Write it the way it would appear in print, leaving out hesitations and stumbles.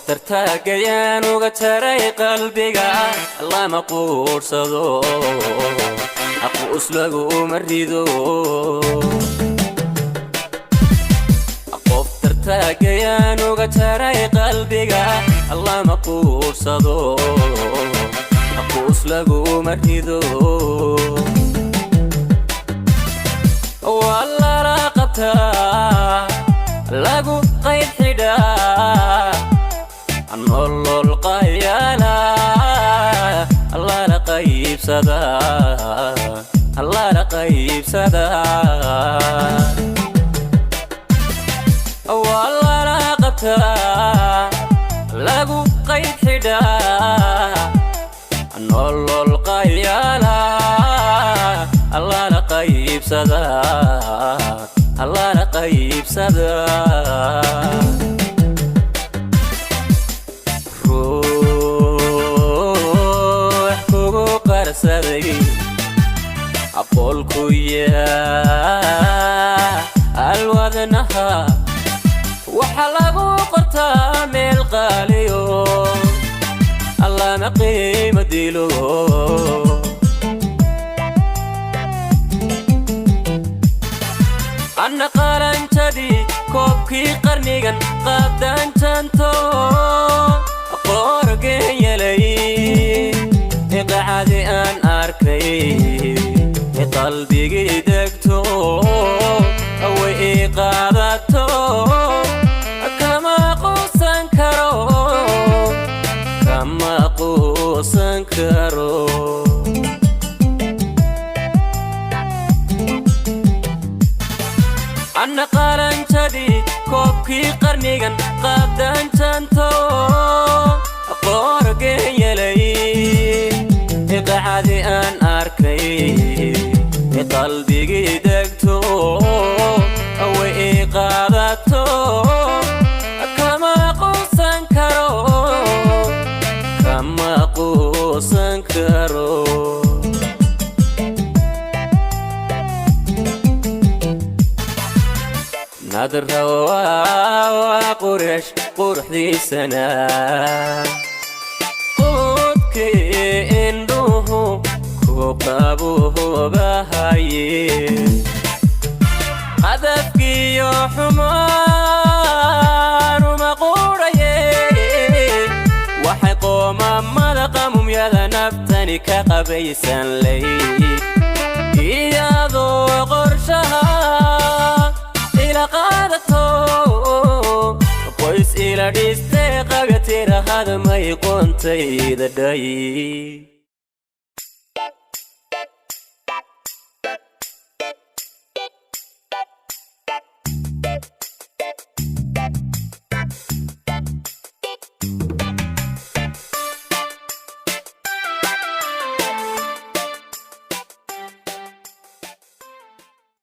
Tartaagayaan uga jaray qalbiga, lama quursado, aquus laguma rido. Qof tartaagayaan uga jaray qalbiga, lama quursado, aquus laguma rido. Waa lala qabtaa, lagu qayd xidhaa, nolol qayaala lala qaybsadaa, lala qaybsadaa. Waa lala qabtaa, lagu qayd xidhaa, nolol qayaala lala qaybsadaa, lala qaybsadaa. Ruux kugu qarsaday aqoolku yaa alwadnaha, waxaa lagu qortaa meel qaaliyo, allama qiimo dilo. Anna qalanjadii koobkii qarnigan qaabdaanjanto qoorgenyelay, iqacadi aan arkay qalbigii degto, way ii qaadato, kama quusan karo, kama quusan karo. Anna qalanjadii koobkii qarnigan qaabdaanjanto qoorgenyelay, iqacadi aan arkay qalbigii degto, way ii qaadato, kama quusan karo, kama quusan karo. Nadra waa quresh quruxdiisana, quudkii indhuhu ku qabuubahaye, qadafkiyo xumaanuma quudhaye, waxay qoomamada qamumyada naftani ka qabaysan lay, iyadoo qorshaha ila qaadato, qoys ila dhistee qaga tirahada may qoontayda dhay.